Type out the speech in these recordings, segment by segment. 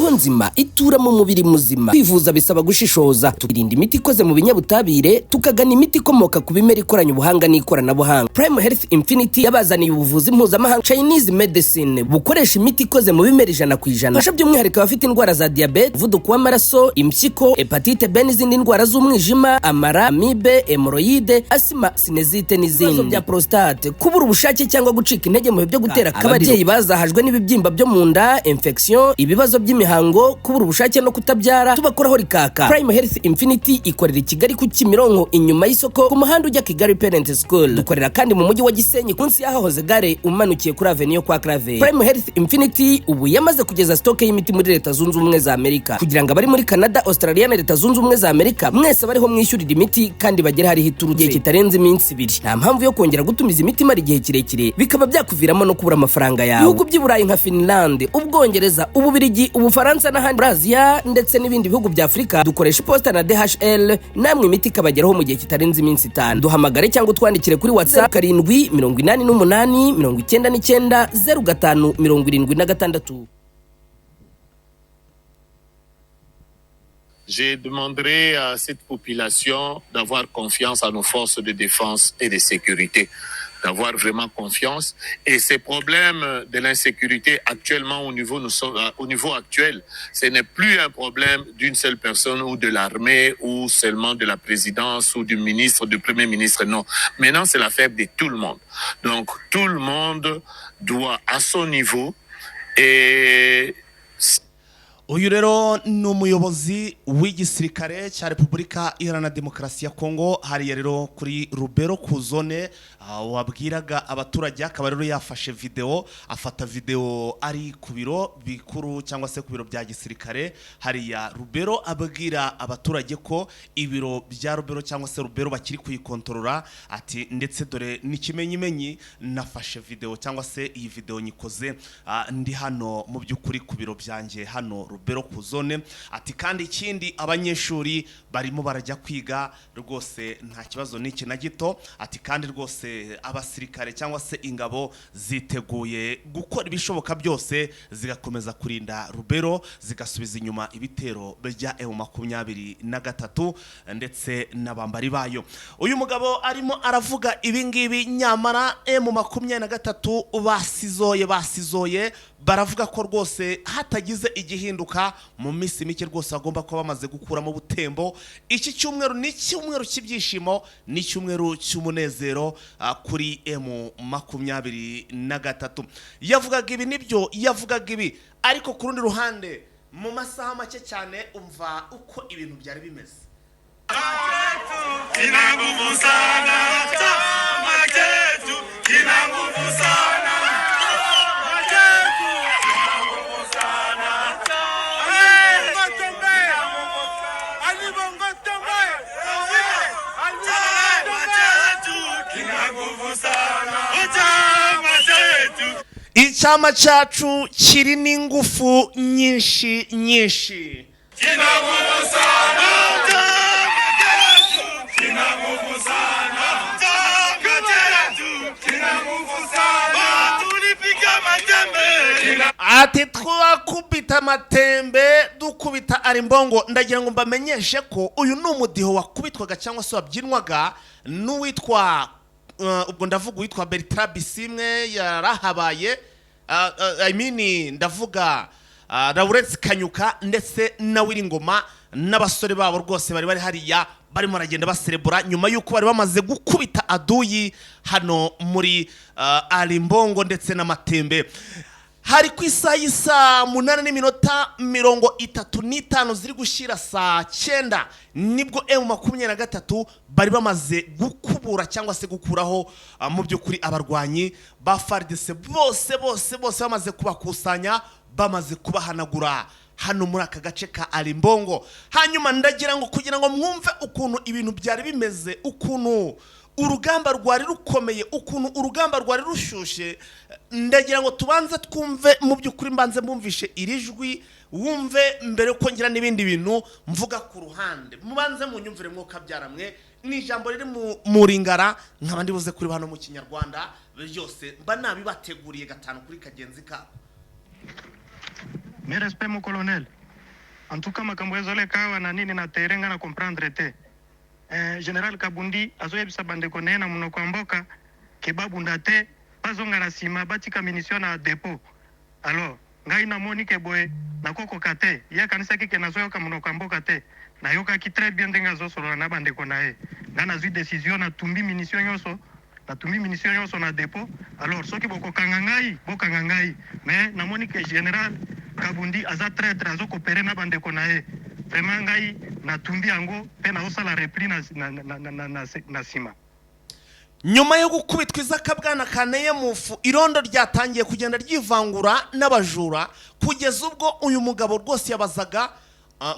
Roho nzima itura mu mubiri muzima. Kwivuza bisaba gushishoza, tukirinda imiti ikoze mu binyabutabire, tukagana imiti ikomoka ku bimera ikoranye ubuhanga n'ikoranabuhanga. Prime Health Infinity yabazaniye ubuvuzi mpuzamahanga, Chinese medicine, bukoresha imiti ikoze mu bimera 100%. Fasha by'umwihariko abafite indwara za diyabete, umuvuduko w'amaraso, impyiko, hépatite B n'izindi ndwara z'umwijima, amara, amibe, hémorroïdes, asima, sinusite n'izindi. Ibibazo bya prostate, kubura ubushake cyangwa gucika intege mu bihe byo gutera akabariro, ababyeyi bazahajwe n'ibibyimba byo mu nda, infection, ibibazo by'imihango, kubura ubushake no kutabyara, tubakoraho rikaka. Prime Health Infinity ikorera i Kigali ku Kimironko, inyuma y'isoko, ku muhanda ujya Kigali Parent School. Dukorera kandi mu mujyi wa Gisenyi, munsi y'ahahoze gare, umanukiye kuri avenue kwa Claver. Prime Health Infinity ubu yamaze kugeza stock y'imiti muri Leta Zunze Ubumwe za Amerika, kugira ngo abari muri Canada, Australia na Leta Zunze Ubumwe za Amerika mwese bariho mwishyurira imiti kandi bagere hariho iturutse igihe kitarenze iminsi 2. Nta mpamvu yo kongera gutumiza imiti imara igihe kirekire, bikaba byakuviramo no kubura amafaranga yawe. Ibihugu by'i Burayi nka Finland, Ubwongereza, Ububirigi, Ubufaransa n'ahandi muri Aziya ndetse n'ibindi bihugu bya Afurika, dukoresha iposita na DHL, namwe imiti ikabageraho mu gihe kitarenze iminsi 5. Duhamagare cyangwa utwandikire kuri WhatsApp: 788 99 05 76. Je demanderai à cette population d'avoir confiance à nos forces de défense et de sécurité, d'avoir vraiment confiance. Et ces problèmes de l'insécurité actuellement au niveau, nous sommes, au niveau actuel, ce n'est plus un problème d'une seule personne ou de l'armée ou seulement de la présidence ou du ministre, du premier ministre. Non. Maintenant, c'est l'affaire de tout le monde. Donc, tout le monde doit à son niveau et Uyu rero ni umuyobozi w'igisirikare cya Repubulika Iharanira Demokarasi ya Kongo, hariya rero kuri Rubero ku zone, wabwiraga abaturage. Akaba rero yafashe videwo, afata videwo ari ku biro bikuru cyangwa se ku biro bya gisirikare hariya Rubero, abwira abaturage ko ibiro bya Rubero cyangwa se Rubero bakiri kuyikontorora. Ati ndetse dore n'ikimenyimenyi, nafashe videwo cyangwa se iyi videwo nyikoze ndi hano mu by'ukuri ku biro byanjye hano Rubero ku zone. Ati kandi ikindi, abanyeshuri barimo barajya kwiga rwose, nta kibazo n'iki na gito. Ati kandi rwose abasirikare cyangwa se ingabo ziteguye gukora ibishoboka byose, zigakomeza kurinda Rubero, zigasubiza inyuma ibitero bya M23 ndetse n'abambari bayo. Uyu mugabo arimo aravuga ibi ngibi, nyamara M23 basizoye, basizoye, baravuga ko rwose hatagize igihinduka mu minsi mike rwose bagomba kuba bamaze gukuramo Butembo. Iki cyumweru ni icyumweru cy'ibyishimo, ni icyumweru cy'umunezero kuri M23. Yavugaga ibi, nibyo yavugaga ibi, ariko ku rundi ruhande mu masaha make cyane umva uko ibintu byari bimeze. Kina nguvu sana, chama chetu kina nguvu sana. Chama chetu kina nguvu sana. Ali Bongo Tombe! Chama chetu kina nguvu sana. Chama chetu. Icyama cyacu kiri n'ingufu nyinshi nyinshi. Kina nguvu sana. Chama chetu kina nguvu sana. Chama chetu kina nguvu sana. Tulipiga matembe. Kina Ati twakubita amatembe, dukubita arimbongo. Ndagira ngo mbamenyeshe ko uyu ni umudiho wakubitwaga cyangwa se wabyinwaga n'uwitwa ubwo ndavuga uwitwa Bertrand Bisimwe yarahabaye, I mean ndavuga Lawrence Kanyuka ndetse na Wiringoma n'abasore babo rwose bari bari hariya barimo baragenda baserebura nyuma y'uko bari bamaze gukubita aduyi hano muri Arimbongo ndetse n'Amatembe. Hari ku isaha y'isaa 8:35 ziri gushyira saa 9, nibwo M23 bari bamaze gukubura cyangwa se gukuraho mu by'ukuri abarwanyi ba FARDC bose bose bose, bamaze kubakusanya, bamaze kubahanagura hano muri aka gace ka Arimbongo. Hanyuma ndagira ngo kugira ngo mwumve ukuntu ibintu byari bimeze, ukuntu urugamba rwari rukomeye, ukuntu urugamba rwari rushyushye, ndagira ngo tubanze twumve mu by'ukuri, mbanze mwumvishe iri jwi, wumve mbere yuko ngira n'ibindi bintu mvuga ku ruhande. Mubanze munyumvire mwuka byaramwe, ni ijambo riri mu ringara, nkaba ndibuze kuri hano mu Kinyarwanda, byose mba nabibateguriye gatanu kuri kagenzi kabo. Mes respects, mon colonel. En tout cas makambo ezoleka awa na nini na terrain, nga na comprendre te. Général Kabundi azoyebisa bandeko na ye na monoko ya mboka ke babunda te, bazonga na nsima, batika munition na dépôt. Alors ngai namoni ke boye nakokoka te. Ye akanisaki ke nazoyoka monoko ya mboka te. Nayokaki très bien ndenge azosolola na bandeko na ye. Ngai nazwi décision, natumbi munition nyonso, natumbi munition nyonso na dépôt. Alors soki bokokanga ngai, bokanga ngai, mais namoni ke général Kabundi aza traître, azocoopérer na bandeko na ye. Vraiment ngai natumbi yango mpe nazosala repli na nsima. Nyuma yo gukubitwa izakabwana kaneye mufu, irondo ryatangiye kugenda ryivangura n'abajura, kugeza ubwo uyu mugabo rwose yabazaga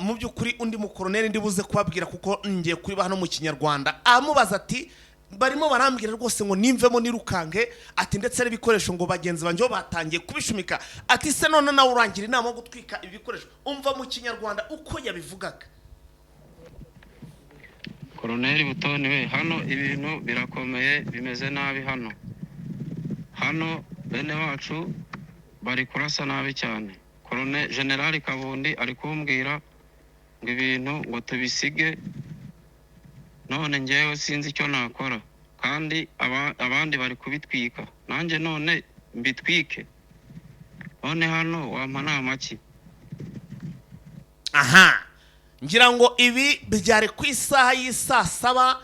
mu by'ukuri undi mukoroneri ndi buze kubabwira kuko ngiye kuriba hano mu Kinyarwanda, amubaza ati: "Barimo barambwira rwose ngo nimvemo nirukanke," ati "ndetse n'ibikoresho ngo bagenzi banjye bo batangiye kubishumika." Ati: "Se none nawe urangira inama yo gutwika ibi bikoresho?" Umva mu Kinyarwanda uko yabivugaga. Koroneri Butoni we, hano ibintu birakomeye, bimeze nabi hano. Hano bene wacu bari kurasa nabi cyane. Generali Kabundi ari kumbwira ngo ibintu ngo tubisige. None ngewe sinzi icyo nakora, kandi abandi bari kubitwika, nanjye none mbitwike? None hano wampa nama ki? Aha ngira ngo ibi byari ku isaha y'isaa saba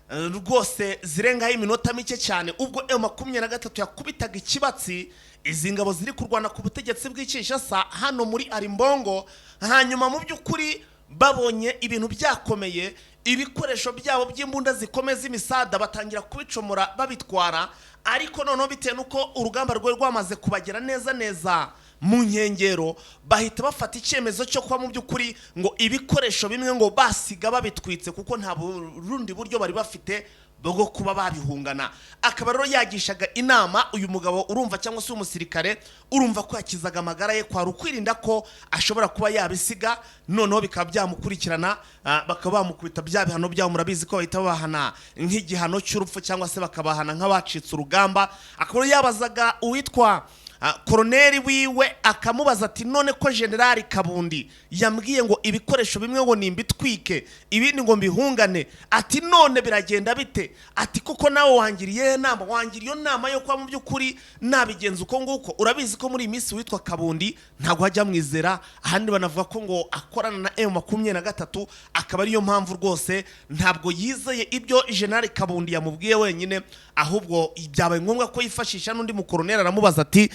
rwose zirengaho iminota mike cyane, ubwo M23 yakubitaga ikibatsi izi ngabo ziri kurwana ku butegetsi bw'i Kinshasa hano muri Arimbongo. Hanyuma mu by'ukuri babonye ibintu byakomeye, ibikoresho byabo by'imbunda zikomeye z'imisada batangira kubicomora babitwara. Ariko noneho bitewe n'uko urugamba rwari rwamaze kubagera neza neza mu nkengero, bahita bafata icyemezo cyo kuba mu by'ukuri ngo ibikoresho bimwe ngo basiga babitwitse, kuko nta burundi buryo bari bafite bwo kuba babihungana. Akaba rero yagishaga inama uyu mugabo, urumva, cyangwa se umusirikare, urumva ko yakizaga amagara ye, kwari ukwirinda ko ashobora kuba yabisiga noneho bikaba byamukurikirana, bakaba bamukubita bya bihano byabo. Murabizi ko bahita babahana nk'igihano cy'urupfu cyangwa se bakabahana nk'abacitse urugamba. Akaba rero yabazaga uwitwa koroneri wiwe, akamubaza ati: "None ko generali Kabundi yambwiye ngo ibikoresho bimwe ngo nimbitwike, ibindi ngo mbihungane," ati "none biragenda bite?" Ati: "Kuko nawe wangiriye nama, wangiriye iyo nama yo kuba mu by'ukuri nabigenza uko nguko." Urabizi ko muri iyi minsi witwa Kabundi ntabwo hajya mwizera, ahandi banavuga ko ngo akorana na M23, akaba ariyo mpamvu rwose ntabwo yizeye ibyo generali Kabundi yamubwiye wenyine, ahubwo byabaye ngombwa ko yifashisha n'undi mukoroneri. Aramubaza ati: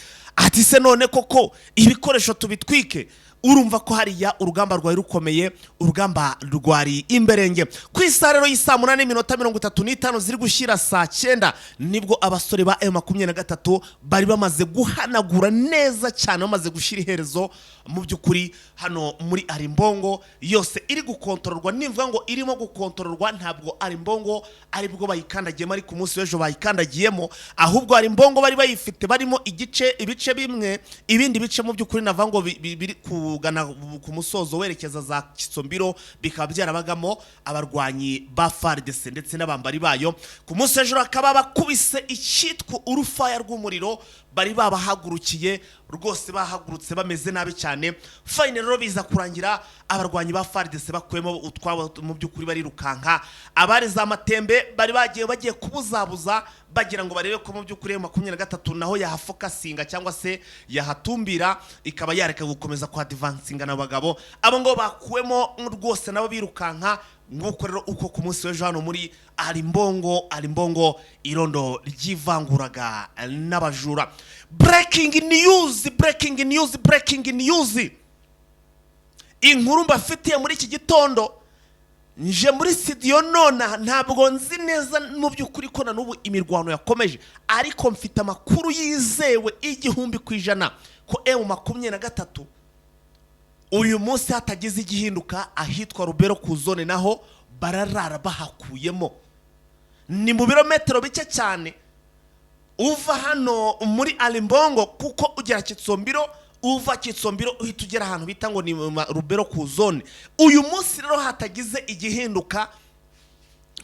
"Se none koko ibikoresho tubitwike?" Urumva ko hariya urugamba rwari rukomeye, urugamba rwari imberenge. Ku isaha rero y'isaa 8:35 ziri gushyira saa 9, nibwo abasore ba M23 bari bamaze guhanagura neza cyane, bamaze gushyira iherezo mu by'ukuri hano muri Arimbongo yose iri gukontororwa. Nivuga ngo irimo gukontororwa, ntabwo Arimbongo aribwo bayikandagiyemo, ariko umunsi w'ejo bayikandagiyemo, ahubwo Arimbongo bari bayifite barimo igice, ibice bimwe, ibindi bice mu by'ukuri navuga ngo biri kugana ku musozo werekeza za Kisombiro, bikaba byarabagamo abarwanyi ba FARDC ndetse n'abambari bayo. Ku munsi w'ejo bakaba bakubise icyitwa urufaya rw'umuriro, bari babahagurukiye rwose, bahagurutse bameze nabi cyane. Finally rero biza kurangira abarwanyi ba FARDC bakuyemo utwabo mu by'ukuri, barirukanka. Abari za Matembe bari bagiye kubuzabuza, bagira ngo barebe ko mu by'ukuri 23 naho yahafokasinga cyangwa se yahatumbira, ikaba yareka gukomeza kwa advancinga. N'abagabo abo ngo bakuwemo rwose nabo birukanka. Nguko rero uko ku munsi w'ejo hano muri Arimbongo, Arimbongo irondo ryivanguraga n'abajura. Breaking news, breaking news, breaking news! Inkuru mbafitiye muri iki gitondo, nje muri studio nona, ntabwo nzi neza mu by'ukuri ko na n'ubu imirwano yakomeje, ariko mfite amakuru yizewe 1000% ko M23 uyu munsi hatagize igihinduka, ahitwa Rubero ku zone naho bararara bahakuyemo. Ni mu birometero bike cyane uva hano muri Arimbongo, kuko ugera Kitsombiro, uva Kitsombiro uhita ugera ahantu bita ngo ni mu Rubero ku zone. Uyu munsi rero hatagize igihinduka,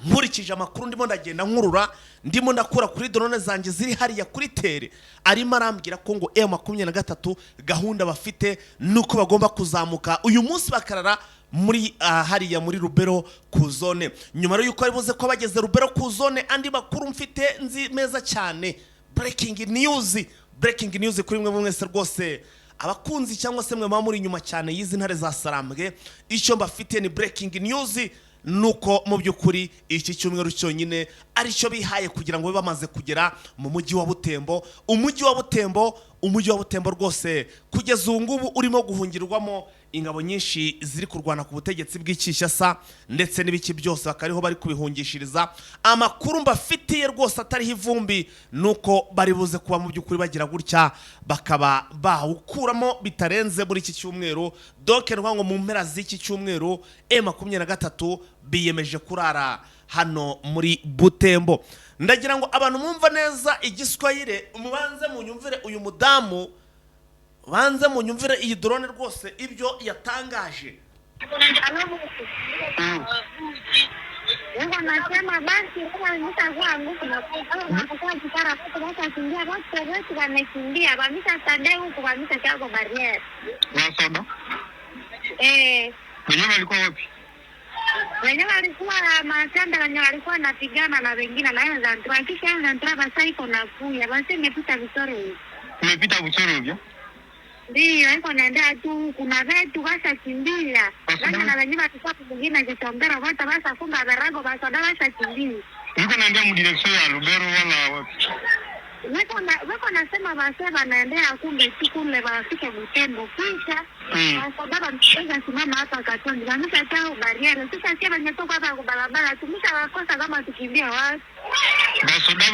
Nkurikije amakuru ndimo ndagenda nkurura, ndimo ndakura kuri drone zanjye ziri hariya kuri terrain, arimo arambwira ko ngo M23 gahunda bafite nuko bagomba kuzamuka uyu munsi bakarara muri hariya muri Rubero ku zone. Nyuma rero yuko ari buze ko bageze Rubero ku zone, andi makuru mfite nzi meza cyane, breaking news, breaking news kuri mwe mwese rwose abakunzi cyangwa se mwe muba muri inyuma cyane y'izi ntare za Sarambwe, icyo mbafite ni breaking news, nuko mu by'ukuri iki cyumweru cyonyine aricyo bihaye kugira ngo babe bamaze kugera mu mujyi wa Butembo. Umujyi wa Butembo, umujyi wa Butembo rwose kugeza ubu ngubu urimo guhungirwamo ingabo nyinshi ziri kurwana ku butegetsi bw'i Kinshasa ndetse n'ibiki byose, bakaba ariho bari kubihungishiriza. Amakuru mbafitiye rwose atariho ivumbi nuko bari buze kuba mu by'ukuri bagira gutya bakaba bawukuramo bitarenze muri iki cyumweru. Donc ni ukuvuga ngo mu mpera z'iki cyumweru M23 biyemeje kurara hano muri Butembo. Ndagira ngo abantu mwumva neza igiswahire mubanze munyumvire uyu mudamu, banze munyumvire iyi drone rwose ibyo yatangaje. Halo. Niko nasema basi kama imeshakuwa nguvu na kama unapokuwa kikara watu washakimbia wote wote wamekimbia, wamesha huku, wamesha kwa barrière. Wasoda Eh. Wenyewe walikuwa wapi? Wenyewe walikuwa mashamba, wenye walikuwa napigana na wengine na M23, kisha M23 basa iko nakuya basi imepita vizuri. Umepita Busoro hivyo? Ndio, iko naendea tu, kuna vetu bashakimbia. Basi Bana na wenyewe walikuwa mwingine Kitombero, wote bashafunga virago, basoda bashakimbia. Niko naendea mu direction ya Lubero wala wapi? Weko nasema base wanaendea kumbe tu kule wafike Butembo, kisha kwa sababu mtaweza simama hapa Katondi, wamesha chao barrière. Sasa sie wenye tuko hapa kwa barabara tumesha wakosa kama tukimbia wapi. Basoda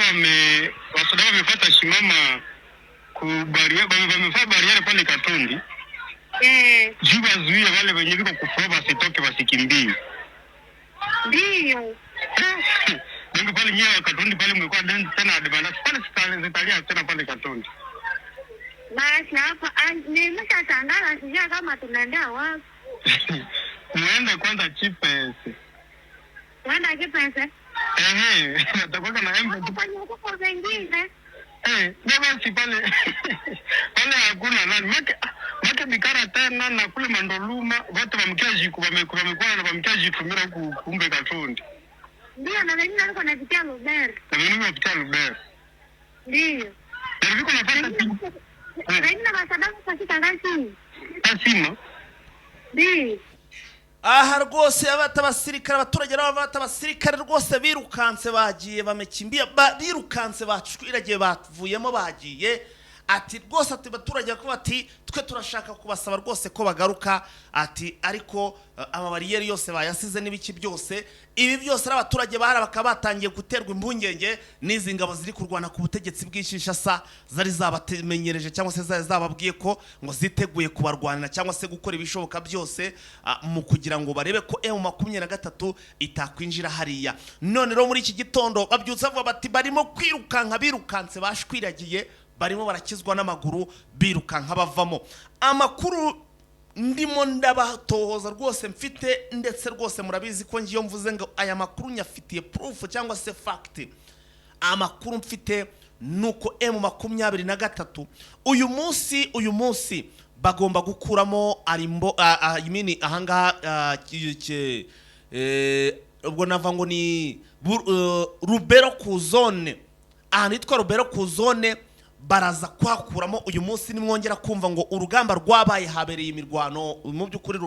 wamefuata shimama ku barrière, wamefaa barrière pale Katondi juu bazuie wale wenye biko kufua basitoke basikimbie. Ndio. Donc pale nyewe Katondi pale mlikuwa dense tena advance pale zitalia tena pale Katondi. Basi hapa nimesha shangala, sijua kama tunaendea wapi. Muende kwanza Chipese. Tuenda Kipese. Ehe, atakuwa na M. Huko kwenye huko wengine. Eh, ndio basi pale pale hakuna nani. Make bikara tena na kule Mandoluma wote wamkia jiku wamekuwa na wamkia jitumira huku kumbe Katondi. Ndio, na wengine walikuwa napitia Lubero. Na wengine wapitia Lubero. Ndio. Na viko nafata Wengine kwa sababu katika kazi. Kasima. Ndio. Aha rwose abata abasirikare, abaturage nabo bata abasirikare rwose birukanse bagiye, bamekimbia birukanse bacwiragiye bavuyemo bagiye. Ati rwose, ati abaturage bakavuga ati twe turashaka kubasaba rwose ko bagaruka, ati ariko amabariyeri yose bayasize n'ibiki byose. Ibi byose ari abaturage bahari bakaba batangiye guterwa impungenge n'izi ngabo ziri kurwana ku butegetsi bw'i Kinshasa, zari zabamenyereje cyangwa se zari zababwiye ko ngo ziteguye kubarwanira cyangwa se gukora ibishoboka byose mu kugira ngo barebe ko M23 itakwinjira hariya. None rero muri iki gitondo babyutse bavuga bati barimo kwirukanka, birukanse bashwiragiye, barimo barakizwa n'amaguru birukanka bavamo. Amakuru ndimo ndabatohoza rwose mfite, ndetse rwose murabizi ko ngiyo mvuze ngo aya makuru nyafitiye proof cyangwa se fact, amakuru mfite nuko M23 uyu munsi bagomba gukuramo arimbo I mean ahangaha ubwo nava ngo ni Rubero ku zone, ahantu hitwa Rubero ku zone baraza kuhakuramo uyu munsi. Nimwongera kumva ngo urugamba rwabaye, habereye imirwano, mu by'ukuri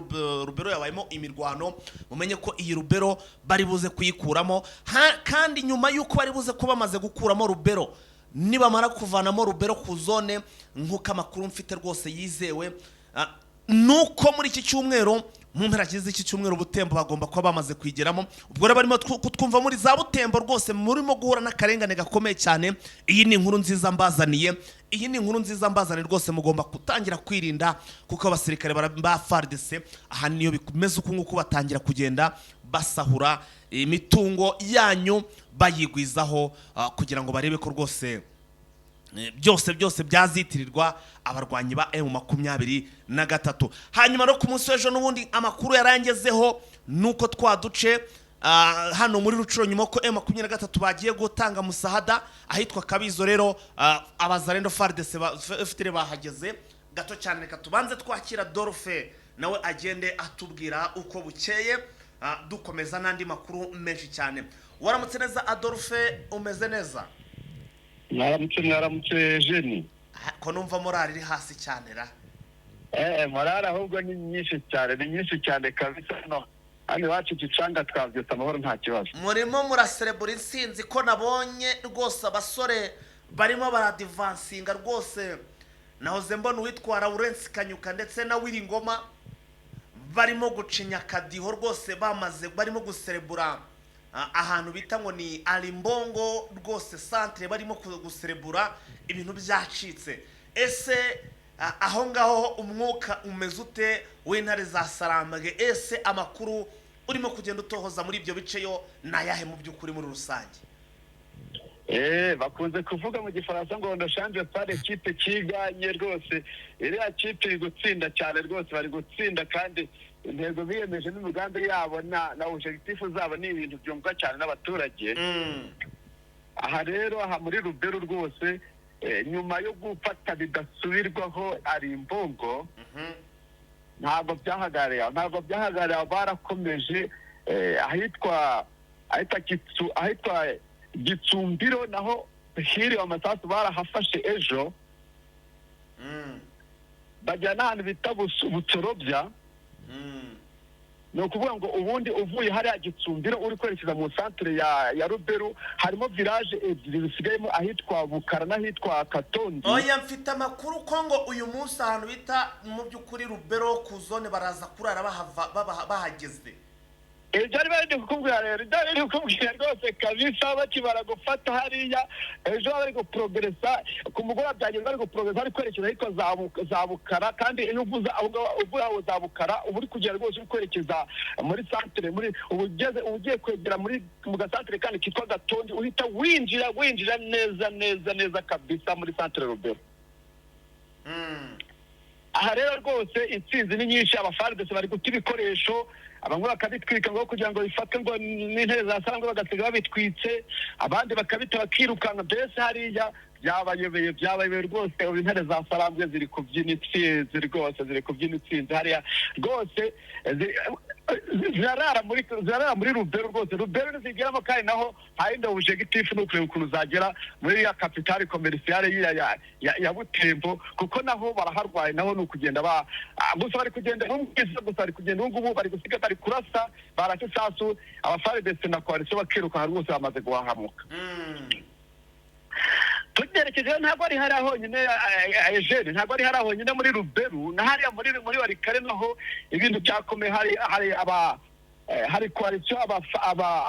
Rubero yabayemo imirwano, mumenye ko iyi Rubero bari buze kuyikuramo. Kandi nyuma y'uko bari buze kuba bamaze gukuramo Rubero, nibamara kuvanamo Rubero ku zone, nk'uko amakuru mfite rwose yizewe, nuko muri iki cyumweru, mu mpera z'iki cyumweru, Butembo bagomba kuba bamaze kwigeramo. Ubwo rero barimo kutwumva muri za Butembo rwose murimo guhura n'akarengane gakomeye cyane, iyi ni inkuru nziza mbazaniye, iyi ni inkuru nziza mbazaniye rwose. Mugomba gutangira kwirinda kuko abasirikare ba FARDC aha niyo bimeze uku nguku batangira kugenda basahura imitungo yanyu bayigwizaho, kugira ngo barebe ko rwose byose byose byazitirirwa abarwanyi ba M23. Hanyuma no ku munsi w'ejo n'ubundi amakuru yarangezeho nuko twa duce Hano muri Rucuro, nyuma ko M23 bagiye gutanga musahada ahitwa Kabizo rero, abazarendo, FARDC, FDLR bahageze gato cyane. Reka tubanze twakira Dorfe, nawe agende atubwira uko bukeye, dukomeza n'andi makuru menshi cyane. Waramutse neza Adolphe, umeze neza? Mwaramutse, mwaramutse jeni. Ko numva morale iri hasi cyane ra? Morale ahubwo ni nyinshi cyane, ni nyinshi cyane kabisa. Hano iwacu Gicanga twabyutse amahoro, nta kibazo. Murimo muraserebura intsinzi, ko nabonye rwose abasore barimo baradivansinga rwose? Nahoze mbona uwitwa Lawrence Kanyuka ndetse na Wiringoma barimo gucinya akadiho rwose, bamaze barimo guserebura ahantu bita ngo ni Arimbongo rwose centre, barimo guserebura, ibintu byacitse. Ese aho ngaho umwuka umeze ute w'intare za Sarambwe? Ese amakuru urimo kugenda utohoza muri ibyo bice yo ni ayahe mu by'ukuri muri rusange? Bakunze kuvuga mu Gifaransa ngo "ne change pas l'équipe qui gagne". Rwose iriya kipe iri gutsinda cyane rwose, bari gutsinda, kandi intego biyemeje n'imigambi yabo na objectif zabo ni ibintu byumvwa cyane n'abaturage. Aha rero, aha muri Ruberu rwose, nyuma yo gufata bidasubirwaho ari imbongo, ntabwo byahagarariye aho, ntabwo byahagarariye aho, barakomeje ahitwa Gitsumbiro naho hiriwe amasasu, barahafashe ejo, bajya n'ahantu bita Butsorobya. Ni ukuvuga ngo ubundi uvuye hariya Gitsumbiro uri kwerekeza mu santere ya Ruberu, harimo village ebyiri zisigayemo, ahitwa Bukara n'ahitwa Katondi. Oya, mfite amakuru ko ngo uyu munsi ahantu bita mu by'ukuri Rubero ku zone baraza kurara bahava, bahageze. Ibyo ari bari kukubwira rero, ibyo bari kukubwira rwose kabisa, bakimara gufata hariya ejo bari guprogresa, ku mugoroba byageze bari guprogresa, bari kwerekeza ahitwa za Bukara. Kandi iyo uvuze aho ngaho, uvuye aho za Bukara, uba uri kugera rwose uri kwerekeza muri santere, muri uba ugeze, uba ugiye kwegera muri mu gasantere kandi kitwa Gatondi, uhita winjira neza neza neza kabisa muri santere Rubero. Aha rero rwose intsinzi ni nyinshi. Aba FARDC bari guta ibikoresho, bamwe bakabitwika ngo kugira ngo bifate ngo n'intebe za sarangwe, bagasiga babitwitse, abandi bakabita bakirukanka. Mbese hariya byabayobeye, byabayobeye rwose. Ubu intare za Sarambwe ziri kubyina intsinzi rwose, ziri kubyina intsinzi hariya rwose, zirarara muri Rubero rwose. Rubero ntizigeramo, kandi naho hari indi objectif, ni ukureba ukuntu zagera muri ya capitale commerciale yiriya ya Butembo, kuko naho baraharwaye. Naho ni ukugenda ba gusa bari kugenda n'ubwiza, gusa bari kugenda ubu ngubu, bari gusiga bari kurasa, barasa isasu aba FARDC na coalition bakirukanka rwose, bamaze guhahamuka. Tugerekeje, ntabwo ari hariya honyine Ejeni, ntabwo ari hariya honyine muri Ruberu, na hariya muri Warikare naho ibintu byakomeye. Hari aba hari coalition,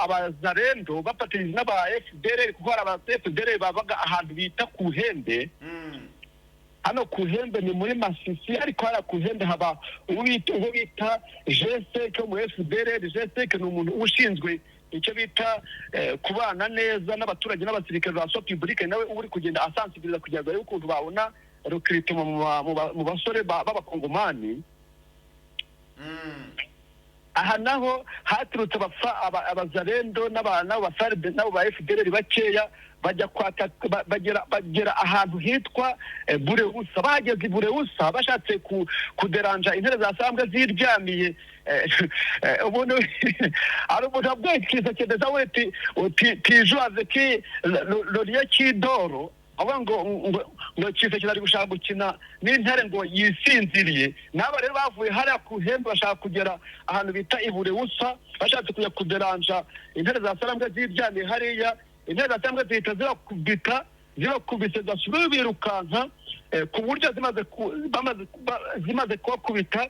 abazarendo bafatanyije n'aba FDLR, kuko hari aba FDLR babaga ahantu bita ku Hembe. Hano ku Hembe ni muri Masisi, ariko hariya ku Hembe haba uwo bita G5 wo mu FDLR. G5 ni umuntu uba ushinzwe icyo bita kubana neza n'abaturage n'abasirikare ba so public, nawe uba uri kugenda asansibiriza kugira ngo arebe ukuntu babona recrutement mu basore b'abakongomani. Aha naho haturutse abazarendo n'abo ba FARDC n'abo ba FDLR bakeya, bajya kwata, bagera ahantu hitwa Burewusa. Bageze i Burewusa bashatse kuderanja intebe za sambwe ziryamiye. Umuntu, hari umuntu wabwiye Kisekedi we uti tijuwaze ki loriye kidoro, avuga ngo Kisekedi ari gushaka gukina n'intare ngo yisinziriye. N'aba rero bavuye hariya ku Hembe bashaka kugera ahantu bita i Burewusa, bashatse kujya kuderanja intare za Sarambwe ziryamiye hariya. Intare za Sarambwe zihita zibakubita, zibakubise zasubira birukanka, ku buryo zimaze kubakubita,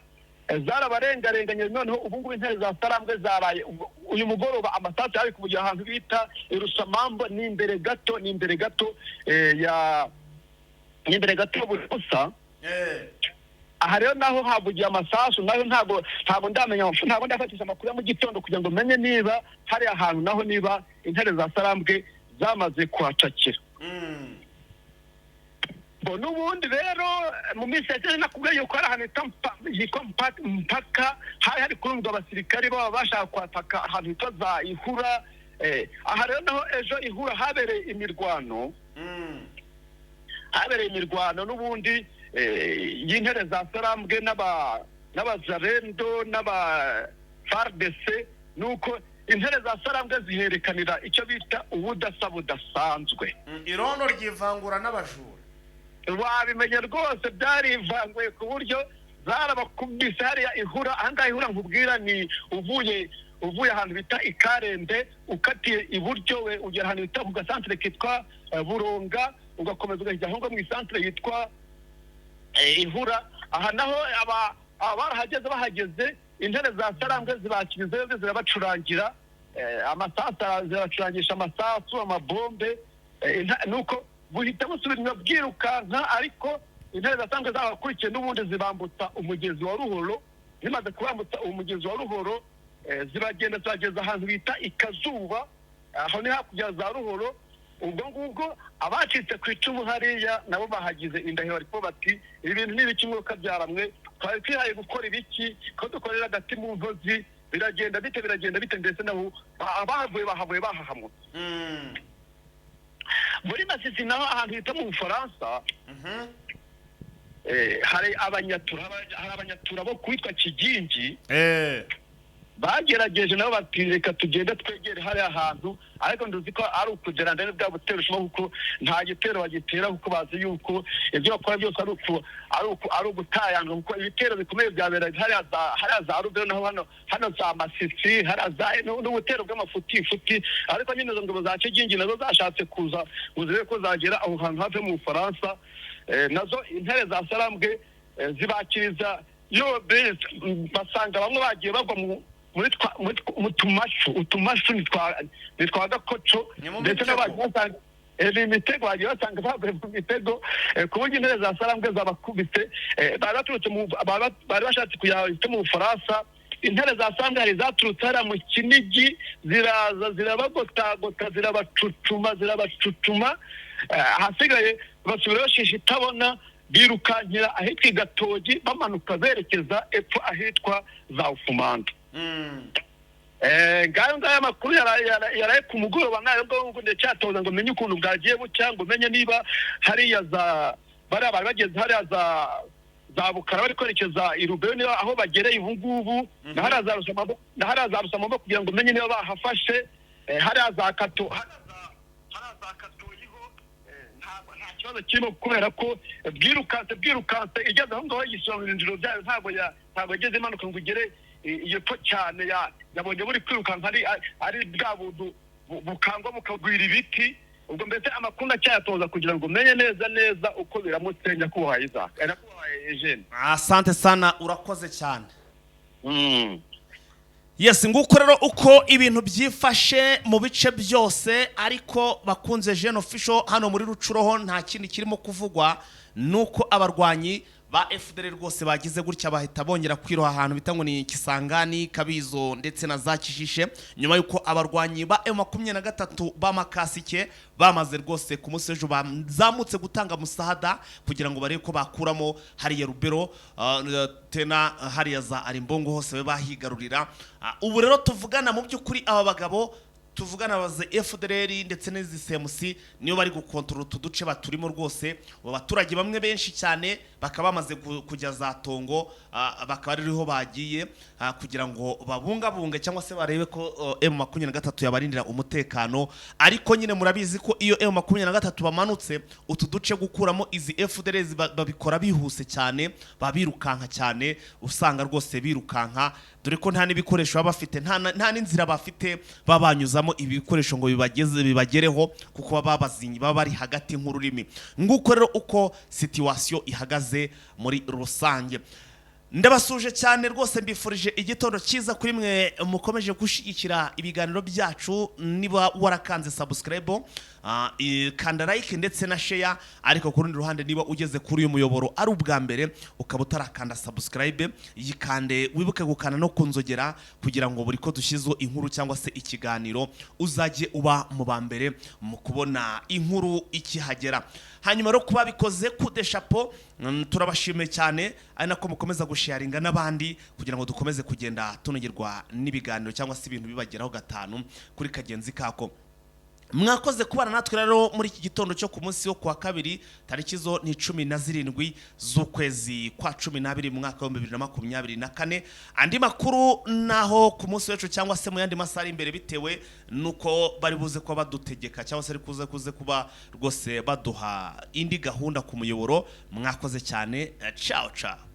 zarabarengarenganye. Noneho ubu ngubu intare za Sarambwe zaraye uyu mugoroba amasasu yari kuvugira ahantu bita Irusamambo, ni imbere gato, ni imbere gato ya ni imbere gato Busa. Aha rero naho havugiye amasasu, naho ntabwo ndamenya, ntabwo ndafatisha amakuru ya mu gitondo kugira ngo menye niba hari ahantu naho niba intare za Sarambwe zamaze kuhacakira. Bo n'ubundi rero mu minsi yashize nakubwiye yuko hari ahantu hitwa Mpaka, hari hari kurundwa abasirikari baba bashaka kwataka ahantu hitwa za Ihura. Aha rero naho ejo Ihura habereye imirwano, habereye imirwano n'ubundi y'intare za Sarambwe n'abazarendo n'aba FARDC. Nuko intare za Sarambwe ziherekanira icyo bita ubudasa budasanzwe. Irondo ryivangura n'abajura. Wabimenya rwose, byarivanguye ku buryo zarabakubise hariya Ihura. Ahangaha Ihura nkubwira ni uvuye ahantu bita Ikarende, ukatiye iburyo we ugera ahantu bita ku gasantere kitwa Buronga, ugakomeza ukajya aho ngaho mu isantere yitwa Ihura. Aha naho barahageze, bahageze intare za Sarambwe zibakirizayo, zirabacurangira amasasu, zirabacurangisha amasasu, amabombe, nuko buhita busubira inyuma bwirukanka. Ariko intare za Sarambwe zabakurikiye n'ubundi zibambutsa umugezi wa Ruhoro. Zimaze kubambutsa umugezi wa Ruhoro, zibagenda zibageza ahantu bita Ikazuba, aho ni hakurya za Ruhoro. Ubwo ngubwo abacitse ku icumu hariya nabo bahagize indahiro, ariko bati: "Ibi bintu ni ibiki? Mwuka byaramwe twari twihaye gukora ibiki ko dukorera agati mu ntozi? Biragenda bite? Biragenda bite?" Ndetse nabo abahavuye bahavuye bahahamwe. Muri Masisi naho ahantu hita mu Bufaransa, hari Abanyatura bo kwitwa Kigingi bagerageje nabo bati: "Reka tugende twegere hariya hantu." Ariko nduzi ko ari ukugera ndende bwa butero ushoboka, kuko nta gitero bagitera, kuko bazi yuko ibyo bakora byose ari ugutayanga, kuko ibitero bikomeye byabera hariya za Rubero, naho hano za Masisi hariya za n'ubutero bw'amafutifuti. Ariko nyine izo ngabo za Kigingi nazo zashatse kuza ngo zirebe ko zagera aho hantu hafi mu Bufaransa. Nazo intare za Sarambwe zibakiriza yo, basanga bamwe bagiye bagwa mu muri twa muri twa- mu tumashu, utumashu ni twa gakoco. Ni mu ndetse mitego. n'abagiye basanga ni imitego, bagiye basanga baguye mu mitego, ku buryo intare za Sarambwe zabakubise. Bari bashatse kujya mu Bufaransa. Intare za Sarambwe hari zaturutse hariya mu Kinigi, ziraza zirabagotagota, zirabacucuma, zirabacucuma. Ahasigaye basubira bashisha itabona, birukankira ahitwa i Gatogi, bamanuka berekeza epfo ahitwa za Ufumando. Ngayo ngayo amakuru yaraye ku mugoroba nayo ngo ndacyatoza ngo menye ukuntu bwagiye bucya, ngo menye niba hariya za bariya bari bageze hariya za Bukara bari kwerekeza i Rubero, niba aho bagereye ubu ngubu, na hariya za Rusamambo, kugira ngo menye niba bahafashe. Hariya za Katoyiho, nta kibazo kirimo, kubera ko bwirukanse igeze aho ngaho yishyura mu birindiro byayo. Ntabwo yageze imanuka ngo igere iyo pfo cyane. Yabonye buri kwirukanka ari bwa buntu bukangwa bukagwira ibiti. Ubwo mbese amakuru acyayatoza kugira ngo umenye neza neza uko biramutse, nyakubahwa Isaac, nyakubahwa Eugene. Asante sana, urakoze cyane. Yes, nguko rero uko ibintu byifashe mu bice byose. Ariko bakunze Jeune Official, hano muri Rucuroho nta kindi kirimo kuvugwa, nuko abarwanyi ba FDL rwose bagize gutya bahita bongera kwiroha ahantu bita ngo ni Kisangani, Kabizo ndetse na za Kishishe, nyuma y'uko abarwanyi ba M23 b'amakasike bamaze rwose ku munsi w'ejo bazamutse gutanga musahada kugira ngo barebe ko bakuramo hariya Rubero, tena hariya za Arimbongo hose babe bahigarurira. Ubu rero tuvugana, mu by'ukuri aba bagabo tuvugana baze FDLR ndetse n'izi CMC niyo bari gukontorora utu duce baturimo rwose. Abo baturage bamwe benshi cyane bakaba bamaze kujya za Tongo, bakaba ariho bagiye kugira ngo babungabunge cyangwa se barebe ko M23 yabarindira umutekano. Ariko nyine murabizi ko iyo M23 bamanutse utu duce gukuramo izi FDLR babikora bihuse cyane, babirukanka cyane, usanga rwose birukanka, dore ko nta n'ibikoresho baba bafite, nta n'inzira bafite babanyuzamo ibi bikoresho ngo bibageze bibagereho, kuko baba babazinyi, baba bari hagati nk'ururimi. Nguko rero uko situation ihagaze muri rusange. Ndabasuje cyane rwose, mbifurije igitondo cyiza kuri mwe mukomeje gushyigikira ibiganiro byacu. Niba warakanze subscribe, kanda like ndetse na share. Ariko ku rundi ruhande, niba ugeze kuri uyu muyoboro ari ubwa mbere ukaba utarakanda subscribe, yikande, wibuke gukanda no kunzogera kugira ngo buri ko dushyizeho inkuru cyangwa se ikiganiro uzajye uba mu ba mbere mu kubona inkuru ikihagera. Hanyuma rero kuba bikoze kude chapeau, turabashimiye cyane, ari nako mukomeza gusharinga n'abandi kugira ngo dukomeze kugenda tunogerwa n'ibiganiro cyangwa se ibintu bibageraho gatanu kuri kagenzi kako. Mwakoze kubana natwe rero muri iki gitondo cyo ku munsi wo kuwa kabiri, tariki zo ni 17 z'ukwezi kwa 12 mu mwaka wa 2024. Andi makuru naho ku munsi w'ejo cyangwa se mu yandi masaha ari imbere, bitewe nuko bari buze kuba badutegeka cyangwa se ari kuze kuba rwose baduha indi gahunda ku muyoboro. Mwakoze cyane, ciao ciao.